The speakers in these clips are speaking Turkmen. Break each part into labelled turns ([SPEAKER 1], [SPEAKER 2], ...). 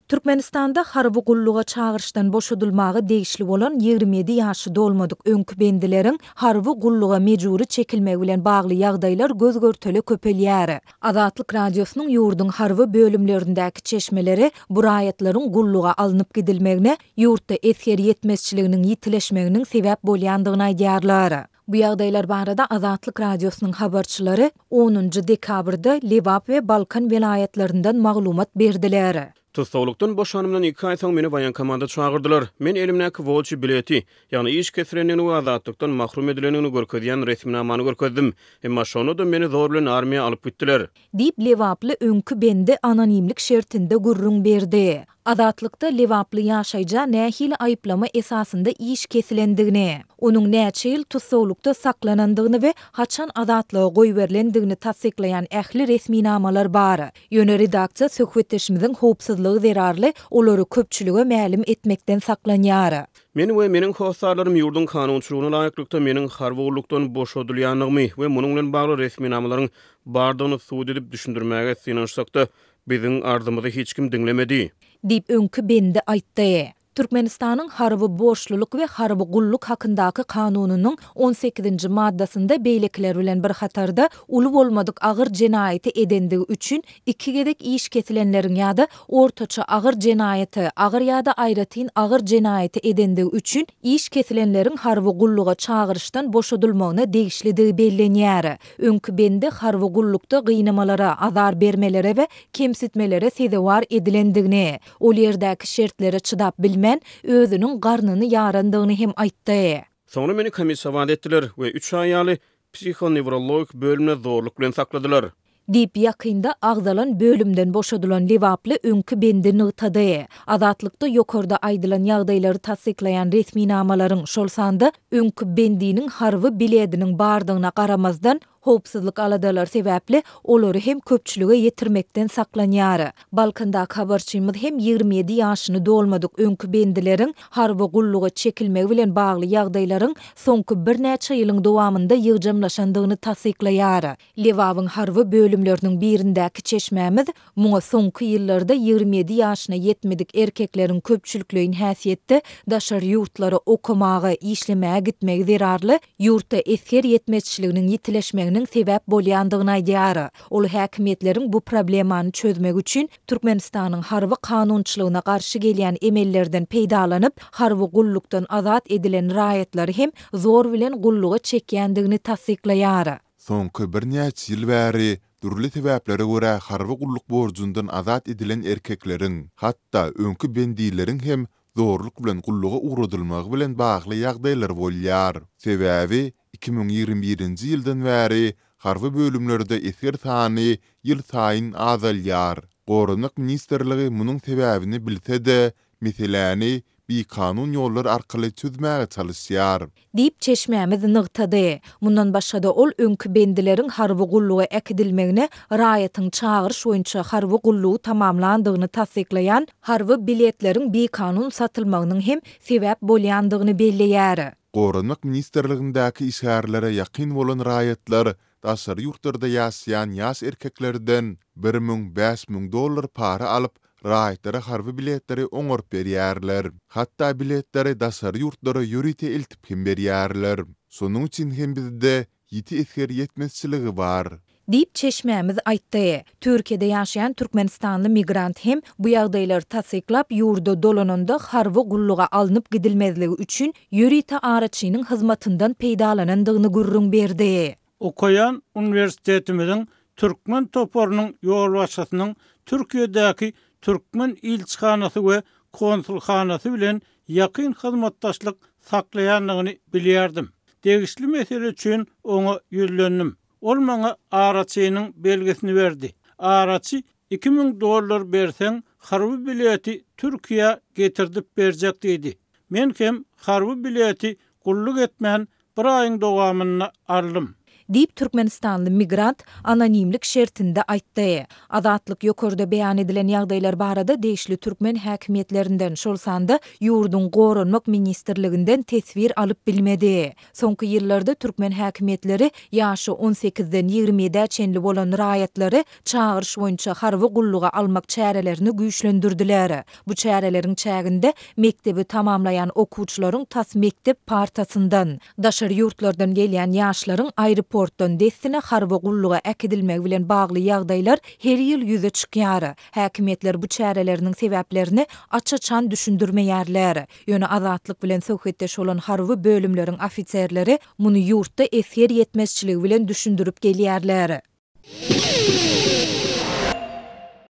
[SPEAKER 1] Türkmenistanda harby gulluga çagyryşdan boşadylmaga degişli bolan 27 ýaşy dolmadyk öňki bendileriň harby gulluga mejbury çekilmegi bilen bagly ýagdaýlar göz-görtele köpelýär. Azatlyk Radiosynyň ýurduň harby bölümlerindäki çeşmeleri bu raýatlaryň gulluga alnyp gidilmegine ýurtda esger ýetmezçiliginiň ýitileşmeginiň sebäp bolýandygyny aýdýarlar. Bu ýagdaýlar barada Azatlyk Radiosynyň habarçylary onunjy dekabrda Lebap we Balkan welaýatlaryndan maglumat berdiler.
[SPEAKER 2] Tussaglykdan boşanymdan iki aý soň meni waýenkomada çagyrdylar. Men elimdäki wolçi bileti, ýagny iş kesilendigini we azatlykdan mahrum edilendigini görkezýän resminamany görkezdim. Emma şonda-da meni zor bilen armiýa alyp gitdiler.
[SPEAKER 1] Diýip, lebaply öňki bendi anonimlik şertinde gürrüň berdi. Azatlykda lebaply ýaşaýja nähili aýyplama esasynda iş kesilendigini, onuň näçe ýyl tussaglykda saklanandygyny we haçan azatlyga goýberilendigini tassyklaýan ähli resminamalar bar. Ýöne redaksiýa söhbetdeşimiziň howpsuzlygy zerarly olary köpçülige mälim etmekden saklanýar.
[SPEAKER 2] Men we meniň hossarlarym ýurduň kanunçylygyna laýyklykda meniň harby gullukdan boşadylýandygymy we munuň bilen bagly resminamalaryň bardygyny subut edip düşündirmäge synanyşsak-da, biziň arzymyzy hiç kim diňlemedi.
[SPEAKER 1] Diýip, öňki bendi aýtdy. Türkmenistanyň Harby borçlulyk we harby gulluk hakyndaky Kanunynyň on sekizinji maddasynda beýlekiler bilen bir hatarda uly bolmadyk agyr jenaýaty edendigi üçin iki gezek iş kesilenleriň ýa-da ortaça agyr jenaýaty, agyr ýa-da aýratyn agyr jenaýaty edendigi üçin iş kesilenleriň harby gulluga çagyryşdan boşadylmagyna degişlidigi bellenýär. Öňki bendi harby gullukda gynamalara, azar bermelere we kemsitmelere sezewar edilendigini, ol ýerdäki şertlere çydap bilmän, özüniň garnyny ýarandygyny hem aýtdy.
[SPEAKER 2] Soňra meni komisowat etdiler we üç aý ýaly psihonewrologik bölümde zorluk bilen sakladylar.
[SPEAKER 1] Diýip, ýakynda agzalan bölümden boşadylan lebaply öňki bendi nygtady. Azatlykda ýokarda aýdylan ýagdaýlary tassyklaýan resminamalaryň, şol sanda öňki bendiniň harby bilediniň bardygyna garamazdan, howpsuzlyk aladalary sebäpli olary hem köpçülige ýetirmekden saklanýar. Balkandaky habarçymyz hem 27 ýaşyny dolmadyk öňki bendileriň harby gulluga çekilmegi bilen bagly ýagdaýlaryň soňky birnäçe ýylyň dowamynda ýygjamlaşandygyny tassyklaýar. Lebabyň harby bölümleriniň birindäki çeşmämiz muňa soňky ýyllarda 27 ýaşyna ýetmedik erkekleriň köpçülikleýin häsiýetde daşary ýurtlara okamaga, işlemäge gitmegi zerarly ýurtda esger ýetmezçiliginiň ýitileşmeginiň sebäp bolýandygyny aýdýar. Ol häkimiýetleriň bu problemany çözmek üçin Türkmenistanyň harby kanunçylygyna garşy gelýän emellerden peýdalanyp, harby gullukdan azat edilen raýatlary hem zor bilen gulluga çekýändigini tassyklaýar.
[SPEAKER 3] Soňky birnäçe ýyl bäri dürli sebäplere görä harby gulluk borjundan azat edilen erkekleriň, hatda öňki bendileriň hem zorluk bilen gulluga ugradylmagy bilen bagly ýagdaýlar bolýar. Sebäbi 2021-nji ýyldan bäri harby bölümlerde esger sany ýylsaýyn azalýar. Goranmak ministrligi munuň sebäbini bilse-de, meseläni bikanun ýollar arkaly çözmäge çalyşýar.
[SPEAKER 1] Diýip, çeşmämiz nygtady. Mundan başga-da, ol öňki bendileriň harby gulluga äkidilmegine raýatyň çagyryş boýunça harby gullugy tamamlandygyny tassyklaýan harby biletleriň bikanun satylmagynyň hem sebäp bolýandygyny belleýär.
[SPEAKER 3] Goranmak ministrligindäki işgärlere ýakyn bolan raýatlar daşary ýurtlarda ýaşaýan ýaş erkeklerden 1000, 5000 dollar para alyp, raýatlara harby biletleri oňaryp berýärler. Hatda biletleri daşary ýurtlara ýörite eltip hem berýärler. Şonuň üçin hem bizde ýiti esger ýetmezçiligi bar.
[SPEAKER 1] Diýip, çeşmämiz aýtdy. Türkiýede ýaşaýan türkmenistanly migrant hem bu ýagdaýlary tassyklap, ýurda dolananda harby gulluga alnyp gidilmezligi üçin ýörite araçynyň hyzmatyndan peýdalanandygyny gürrüň berdi.
[SPEAKER 4] Okaýan uniwersitetimiziň türkmen toparynyň ýolbaşçysynyň Türkiýedäki türkmen ilçihanasy we konsulhanasy bilen ýakyn hyzmatdaşlyk saklaýandygyny bilýärdim. Degişli mesele üçin oňa ýüzlendim. Ol maňa araçynyň belgisini berdi. Araçy 2000 dollar berseň, harby bileti Türkiýä getirdip berjek diýdi. Men hem harby bileti gulluk etmän bir aýyň dowamynda aldym.
[SPEAKER 1] Diýip, türkmenistanly migrant anonimlik şertinde aýtdy. Azatlyk ýokarda beýan edilen ýagdaýlar barada degişli türkmen häkimiýetlerinden, şol sanda ýurduň Goranmak ministrliginden teswir alyp bilmedi. Soňky ýyllarda türkmen häkimiýetleri ýaşy on sekizden 27 ýedä çenli bolan raýatlary çagyryş boýunça harby gulluga almak çärelerini güýçlendirdiler. Bu çäreleriň çäginde mekdebi tamamlaýan okuwçylaryň tas mekdep partasyndan, daşary ýurtlardan gelýän ýaşlaryň aeroportdan dessine harby gulluga äkidilmegi bilen bagly ýagdaýlar her ýyl ýüze çykýar. Häkimiýetler bu çäreleriniň sebäplerini aç-açan düşündirmeýärler. Ýöne Azatlyk bilen söhbetdeş bolan harby bölümleriň ofiserleri muny ýurtda esger ýetmezçiligi bilen düşündirip gelýärler.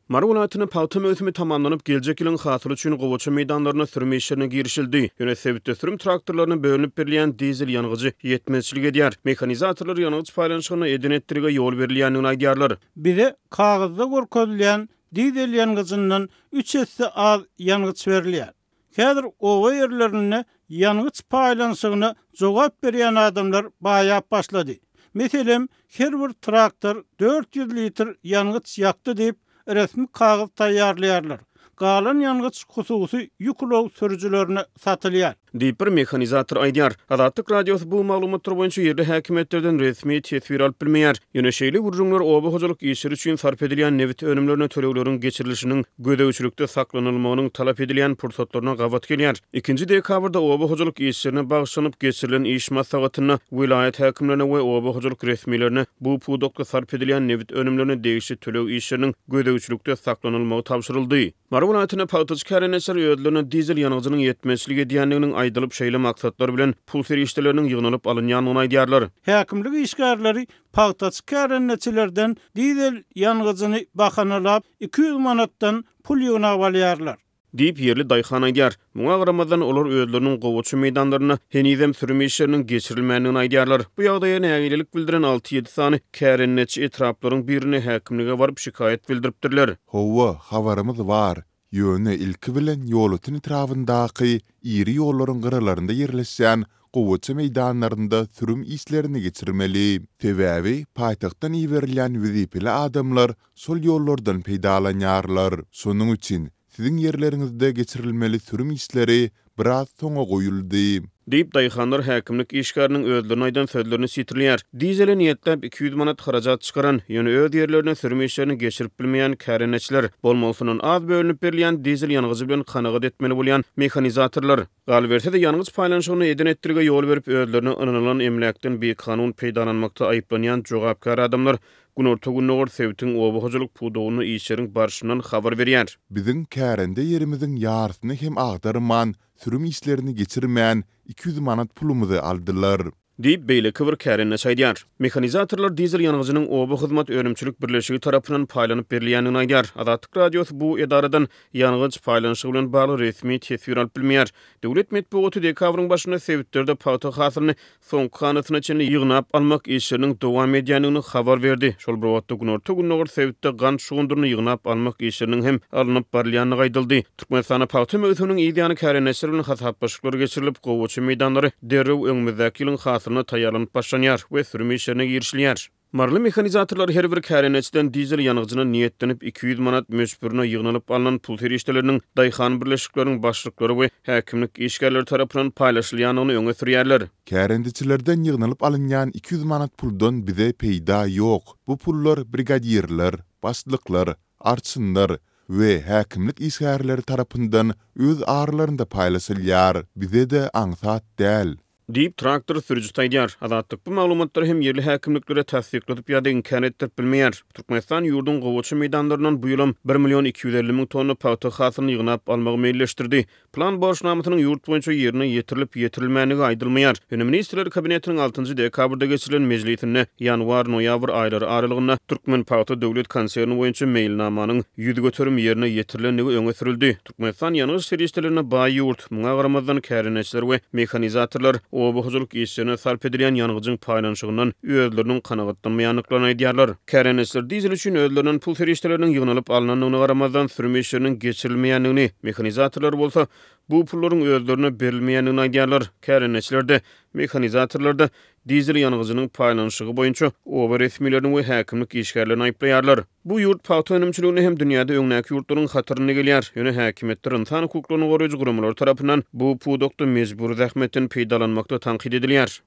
[SPEAKER 2] Mary welaýatynda pagta möwsümi tamamlanyp, geljek ýylyň hasyly üçin gowaça meýdanlarynda sürüm işlerine girişildi. Ýöne sebitde sürüm traktorlaryna bölünip berilýän dizel ýangyjy ýetmezçilik edýär. Mehanizatorlar ýangyç paýlanyşygynda eden-etdilige ýol berilýändigini aýdýarlar.
[SPEAKER 4] Bize kagyzda görkezilýän dizel ýangyjyndan üç esse az ýangyç berilýär. Häzir oba ýerlerinde ýangyç paýlanyşygyna jogap berýän adamlar baýap başlady. Meselem, her bir traktor 400 litr ýangyç ýakdy diýip, resmi kagyz taýýarlaýarlar. Galan ýangyç hususy ýük ulag sürüjilerine satylýar.
[SPEAKER 2] Diýip, bir mehanizator aýdýar. Azatlyk Radiosy bu maglumatlar boýunça ýerli häkimiýetlerden resmi teswir alyp bilmeýär. Ýöne şeýle gürrüňler oba hojalyk işleri üçin sarp edilýän nebit önümlerine tölegleriň geçirilişiniň gözegçilikde saklanylmagynyň talap edilýän pursatlaryna gabat gelýär. Ikinji dekabrda oba hojalyk işlerine bagyşlanyp geçirilen iş maslahatynda welaýat häkimlerine we oba hojalyk resmilerine bu pudakda sarp edilýän nebit önümlerine degişli töleg işleriniň gözegçilikde saklanylmagy tabşyryldy. Mary welaýatynda pagtaçy kärendeçiler özlerine dizel ýangyjynyň ýetmezçilik edýändiginiň aýdylyp, şeýle maksatlar bilen pul serişdeleriniň ýygnalyp alynýandygyny aýdýarlar.
[SPEAKER 4] Häkimlik işgärleri pagtaçy kärendeçilerden dizel ýangyjyny bahanalap, 200 manatdan pul ýygnap alýarlar.
[SPEAKER 2] Diýip, ýerli daýhan aýdýar. Muňa garamazdan, olar özleriniň gowaça meýdanlarynda henizem sürüm işleriniň geçirilmändigini aýdýarlar. Bu ýagdaýa nägilelik bildiren alty-ýedi sany kärendeçi etraplaryň birinde häkimlige baryp şikaýat bildiripdirler.
[SPEAKER 3] Hawa, habarymyz bar. Ýöne ilki bilen Ýolöten etrabyndaky iri ýollaryň gyralarynda ýerleşýän gowaça meýdanlarynda sürüm işlerini geçirmeli. Sebäbi paýtagtdan iberilýän wezipeli adamlar şol ýollardan peýdalanýarlar. Şonuň üçin Siziň ýerleriňizde geçirilmeli sürüm işleri biraz soňa goýuldy.
[SPEAKER 2] Diýip, daýhanlar häkimlik işgäriniň özlerine aýdan sözlerini sitirleýär. Dizele niýetläp 200 manat harajat çykaran, ýöne öz ýerlerinde sürüm işlerini geçirip bilmeýän kärendeçiler, bolmalysyndan az bölünip berilýän dizel ýangyjy bilen kanagat etmeli bolýan mehanizatorlar, galyberse-de ýangyç paýlanyşygyny eden-etdilige ýol berip, özlerine ynanylan emläkden bikanun peýdalanmakda aýyplanýan jogapkär adamlar Günorta-gündogar sebitiň oba hojalyk pudagynda işleriň barşyndan habar berýär.
[SPEAKER 3] Biziň kärende ýerimiziň ýarysyny hem agdarman, sürüm işlerini geçirmän, 200 manat pulumyzy aldylar.
[SPEAKER 2] Diýip, beýleki bir kärendeçi aýdýar. Mehanizatorlar dizel ýangyjynyň Oba hyzmat önümçilik birleşigi tarapyndan paýlanyp berilýändigini aýdýar. Azatlyk Radiosy bu edaradan ýangyç paýlanyşygy bilen bagly resmi teswir alyp bilmeýär. Döwlet metbugaty dekabryň başynda sebitlerde pagta hasylyny soňky hanasyna çenli ýygnap almak işleriniň dowam edýändigini habar berdi. Şol bir wagtda, günorta-gündogar sebitde gant şugundyryny ýygnap almak işleriniň hem alnyp barylýandygy aýdyldy. Türkmenistanda pagta möwsüminiň yz ýany kärendeçiler bilen hasaplaşyklar geçirilip, gowaça meýdanlary derrew öňümizdäki ýylyň hasylyna taýýarlanyp başlanýar we sürüm işlerine girişilýär. Maryly mehanizatorlar her bir kärendeçiden dizel ýangyjyna niýetlenip 200 manat möçberinde ýygnalyp alnan pul serişdeleriniň daýhan birleşikleriniň başlyklary we häkimlik işgärleri tarapyndan paýlaşylýandygyny öňe sürýärler.
[SPEAKER 3] Kärendeçilerden ýygnalyp alynýan 200 manat puldan bize peýda ýok. Bu pullar brigadirler, başlyklar, arçynlar we häkimlik işgärleri tarapyndan öz aralarynda paýlaşylýar. Bize-de aňsat däl.
[SPEAKER 2] Diýip, traktor sürüjisi aýdýar. Azatlyk bu maglumatlary hem ýerli häkimliklere tassykladyp ýa-da inkär etdirip bilmeýär. Türkmenistan ýurduň gowaça meýdanlaryndan bu ýylam bir million 250 müň tonna pagta hasylyny ýygnap almagy meýilleşdirdi. Plan borçnamasynyň ýurt boýunça ýerine ýetirilip ýetirilmändigi aýdylmaýar. Ýöne Ministrler Kabinetiniň altynjy dekabrda geçirilen mejlisinde ýanwar-noýabr aýlary aralygynda Türkmenpagta döwlet konserni boýunça meýilnamanyň 100% ýerine ýetirilendigi öňe sürüldi. Türkmenistan ýangyç serişdelerine baý ýurt. Muňa garamazdan, kärendeçiler we mehanizatorlar oba hojalyk işlerine sarp edilýän ýangyjyň paýlanyşygyndan özleriniň kanagatlanmaýandyklaryny aýdýarlar. Kärendeçiler dizel üçin özlerinden pul serişdeleriniň ýygnalyp alnandygyna garamazdan, sürüm işleriniň geçirilmeýändigini, mehanizatorlar bolsa bu pullaryň özlerine berilmeýändigini aýdýarlar. Kärendeçiler-de, mehanizatorlar-da. Dizel ýangyjynyň paýlanyşygy boýunça oba resmilerini we häkimlik işgärlerini aýyplaýarlar. Bu ýurt pagta önümçiliginde hem dünýäde öňdäki ýurtlaryň hatarynda gelýär. Ýöne häkimiýetler ynsan hukuklaryny goraýjy guramalar tarapyndan bu pudakda mejbury zähmetden peýdalanmakda tankyt edilýär.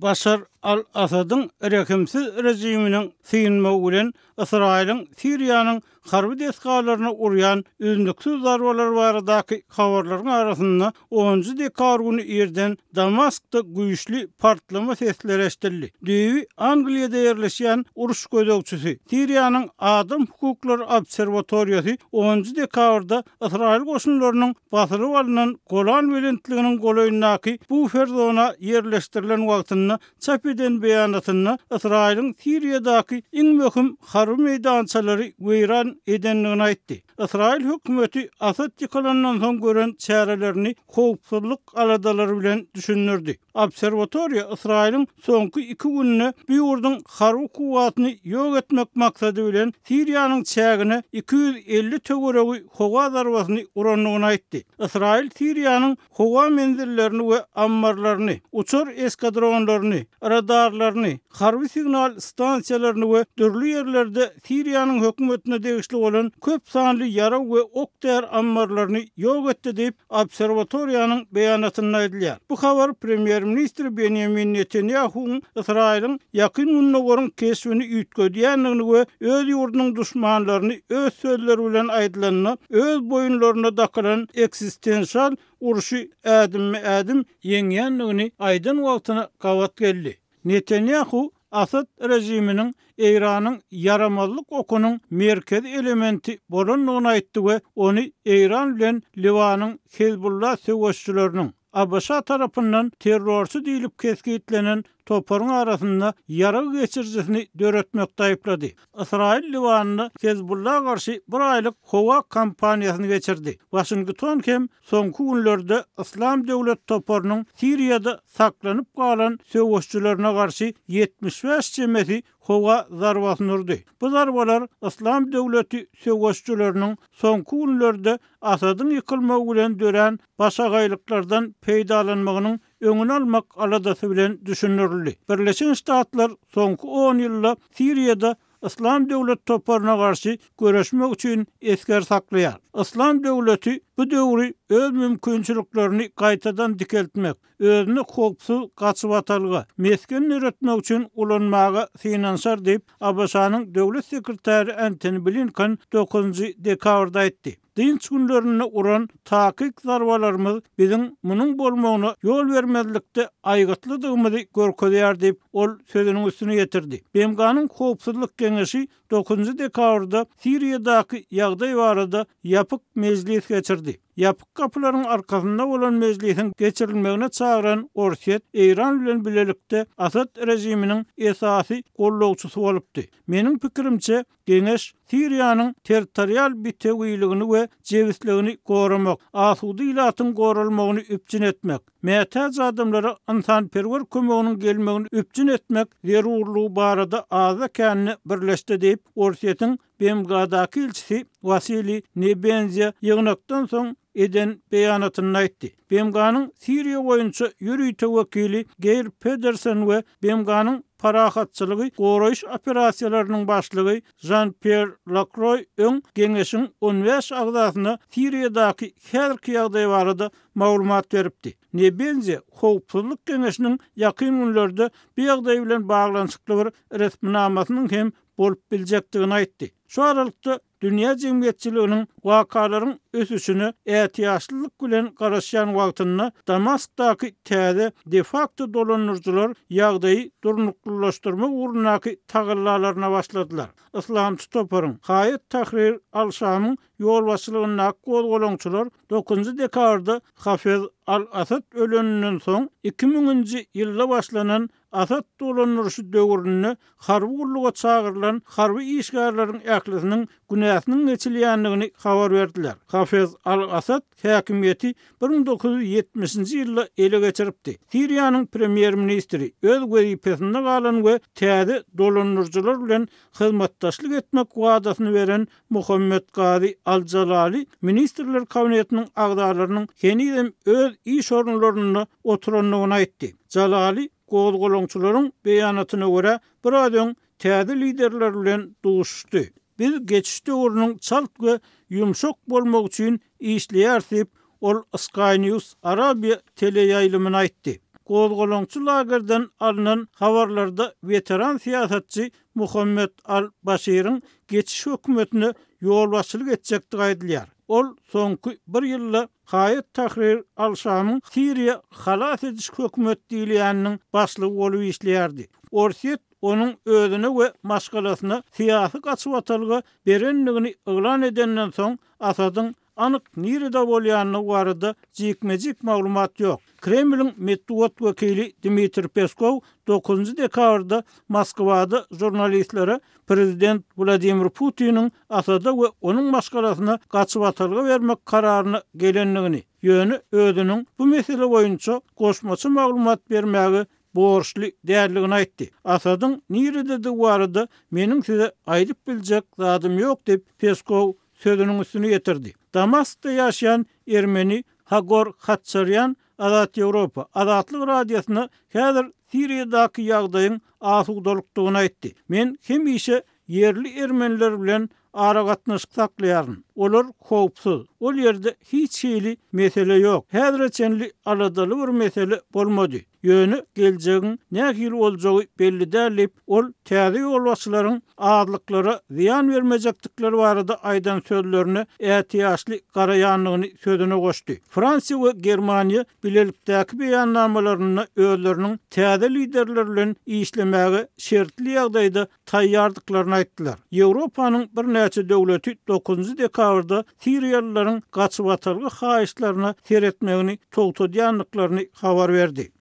[SPEAKER 4] Başar al-Asadyň rehimsiz režiminiň synmagy bilen Ysraýylyň Siriýanyň harby desgalaryna urýan üznüksiz zarbalary baradaky habarlaryň arasynda onunjy dekabr güni irden Damaskda güýçli partlama sesleri eşidildi. Düýbi Angliýada ýerleşýän uruş gözegçisi, Siriýanyň Adam hukuklary obserwatoriýasy onunjy dekabrda Ysraýyl goşunlarynyň basylyp alnan Golan belentliginiň golaýyndaky bufer zona ýerleşdirilen wagtynda çap eden beýanatynda Ysraýylyň Siriýadaky iň möhüm harby meýdançalary weýran edendigini aýtdy. Ysraýyl hökümeti Asad ýykylandan soň gören çärelerini howpsuzlyk aladalary bilen düşündirdi. Obserwatoriýa Ysraýylyň soňky iki günde bu ýurduň harby kuwwatyny ýok etmek maksady bilen Siriýanyň çägine 250 töweregi howa zarbasyny urandygyny aýtdy. Ysraýyl Siriýanyň howa menzillerini we ammarlaryny, uçar eskadronlaryny, radarlaryny, harby signal stansiýalaryny we dürli ýerlerde Siriýanyň hökümetine degişli bolan köp sanly ýarag we ok-däri ammarlaryny ýok etdi diýip, obserwatoriýanyň beýanatynda aýdylýar. Bu habar premýer-ministr Benýamin Netanýahuwyň Ysraýylyň Ýakyn Gündogaryň keşbini üýtgedýändigini we öz ýurdunyň duşmanlaryny öz sözleri bilen aýdylanda, öz boýunlaryna dakylan ekzistensial urşy ädimme-ädim ýeňýändigini aýdan wagtyna gabat geldi. Netanýahu Asad režiminiň Eýranyň ýaramazlyk okunyň merkezi elementi bolandygyny aýtdy we ony Eýran bilen Liwanyň Hezbollah söweşçileriniň, ABŞ tarapyndan terrorçy diýlip kesgitlenen toparyň arasynda ýarag geçirijisini döretmekde aýyplady. Ysraýyl Liwanda Hezbollaha garşy bir aýlyk howa kampaniýasyny geçirdi. Waşington hem soňky günlerde Yslam döwlet toparynyň Siriýada saklanyp galan söweşçilerine garşy 75 çemesi howa zarbasyny urdy. Bu zarbalar Yslam döwleti söweşçileriniň soňky günlerde Asadyň ýykylmagy bilen dörän başagaýlyklardan peýdalanmagynyň öňüni almak aladasy bilen düşündirildi. Birleşen Ştatlar soňky on ýylda Siriýada Yslam döwlet toparyna garşy göreşmek üçin esger saklaýar. Yslam döwleti bu döwri öz mümkinçiliklerini gaýtadan dikeltmek, özüne howpsuz gaçybatalga, mesgen döretmek üçin ulanmaga synanyşar diýip, ABŞ-nyň Döwlet sekretary Antony Blinken dokuzynjy dekabrda aýtdy. Dynç günlerinde uran takyk zarbalarymyz biziň munuň bolmagyna ýol bermezlikde aýgytlydygymyzy görkezýär diýip, ol sözüniň üstüni ýetirdi. BMG-niň Howpsuzlyk Geňeşi dokuzynjy dekabrda Siriýadaky ýagdaý barada ýapyk mejlis geçirdi. Ýapyk gapylaryň arkasynda bolan mejlisiň geçirilmegine çagyran Orsýet Eýran bilen bilelikde Asad režiminiň esasy gollawçysy bolupdy. Meniň pikirimçe, Geňeş Siriýanyň territorial bitewiligini we jebisligini goramak, asuda ilatyň goralmagyny üpjün etmek, mätäç adamlara ynsanperwer kömeginiň gelmegini üpjün etmek zerurlygy barada azda-kände birleşdi diýip, Orsýetiň BMG-daky ilçisi Wasiliý Nebenzýa ýygnakdan soň eden beýanatynda aýtdy. BMG-niň Siriýa boýunça ýörite wekili Geýr Pedersen we BMG-niň parahatçylygy goraýyş operasiýalarynyň başlygy Žan-Pýer Lakroý öň Geňeşiň on bäş agzasyna Siriýadaky häzirki ýagdaý barada maglumat beripdi. Nebenzýa Howpsuzlyk Geňeşiniň ýakyn günlerde bu ýagdaý bilen baglanyşykly bir resminamasynyň hem bolup biljekdigini aýtdy. Şu aralykda, dünýä jemgyýetçiliginiň wakalaryň ösüşine ätiýaçlylyk bilen garaşýan wagtynda Damaskdaky täze de-fakto dolandyryjylar ýagdaýy durnuklylaşdyrmak ugrundaky tagallalaryna başladylar. Yslamçy toparyň, Haýat Tahrir al-Şamyň ýolbaşçylygyndaky gozgalaňçylar dokuzynjy dekabrda Hafez al-Asad öleninden soň iki müňünji ýylda başlanan Asad dolandyryşy döwründe harby gulluga çagyrylan harby işgärleriň ählisiniň günäsiniň geçilýändigini habar berdiler. Hafez al-Assad häkimiýeti 1970-nji ýylda ele geçiripdi. Siriýanyň premýer-ministri öz wezipesinde galan we täze dolandyryjylar bilen hyzmatdaşlyk etmek wadasyny beren Muhammet Gazi al-Jalali Ministrler Kabinetiniň agzalarynyň henizem öz iş orunlarynda oturandygyny aýtdy. Jalali gozgalaňçylaryň beýanatyna görä, biraz öň täze liderler bilen duşuşdy. Biz geçiş döwrüniň çalt we ýumşak bolmagy üçin işleýäris diýip, ol Sky News Arabia teleýaýlymyna aýtdy. Gozgalaňçy lagerden alnan habarlarda weteran syýasatçy Muhammet al-Başiriň geçiş hökümetine ýolbaşçylyk etjekdigi aýdylýar. Ol soňky bir ýylda Haýat Tahrir al-Şamyň Siriýa halas ediş hökümet diýilýäniniň başlygy bolup işleýärdi. Orsýet onuň özüne we maşgalasyna syýasy gaçybatalga berendigini yglan edenden soň, Asadyň anyk nirede bolýandygy barada jikme-jik maglumat ýok. Kremliň metbugat wekili Dmitriý Peskow dokuzynjy dekabrda Moskwada žurnalistlere prezident Wladimir Putiniň Asada we onuň maşgalasyna gaçybatalga bermek kararyna gelendigini, ýöne özüniň bu mesele boýunça goşmaça maglumat bermäge borçly däldigini aýtdy. Asadyň nirededigi barada meniň size aýdyp biljek zadym ýok diýip, Peskow sözüniň üstüni ýetirdi. Damaskda ýaşaýan ermeni Hagor Hatçarýan Azat Ýewropa, Azatlyk Radiosyna häzir Siriýadaky ýagdaýyň asudalykdygyny aýtdy. Men hemişe ýerli ermeniler bilen aragatnaşyk saklaýaryn. Olar howpsuz. Ol ýerde hiç hili mesele ýok. Häzire çenli aladaly bir mesele bolmady. Ýöne geljegiň nähili boljagy belli däl diýip, ol täze ýolbaşçylaryň azlyklara zyýan bermejekdikleri barada aýdan sözlerine ätiýaçly garaýandygyny sözüne goşdy. Fransiýa we Germaniýa bilelikdäki beýannamalarynda özleriniň täze liderler bilen işlemäge şertli ýagdaýda taýýardyklaryny aýtdylar. Ýewropanyň birnäçe döwleti dokuzynjy dekabrda siriýalylaryň gaçybatalga haýyşlaryna seretmegini togtadýandyklaryny habar berdi.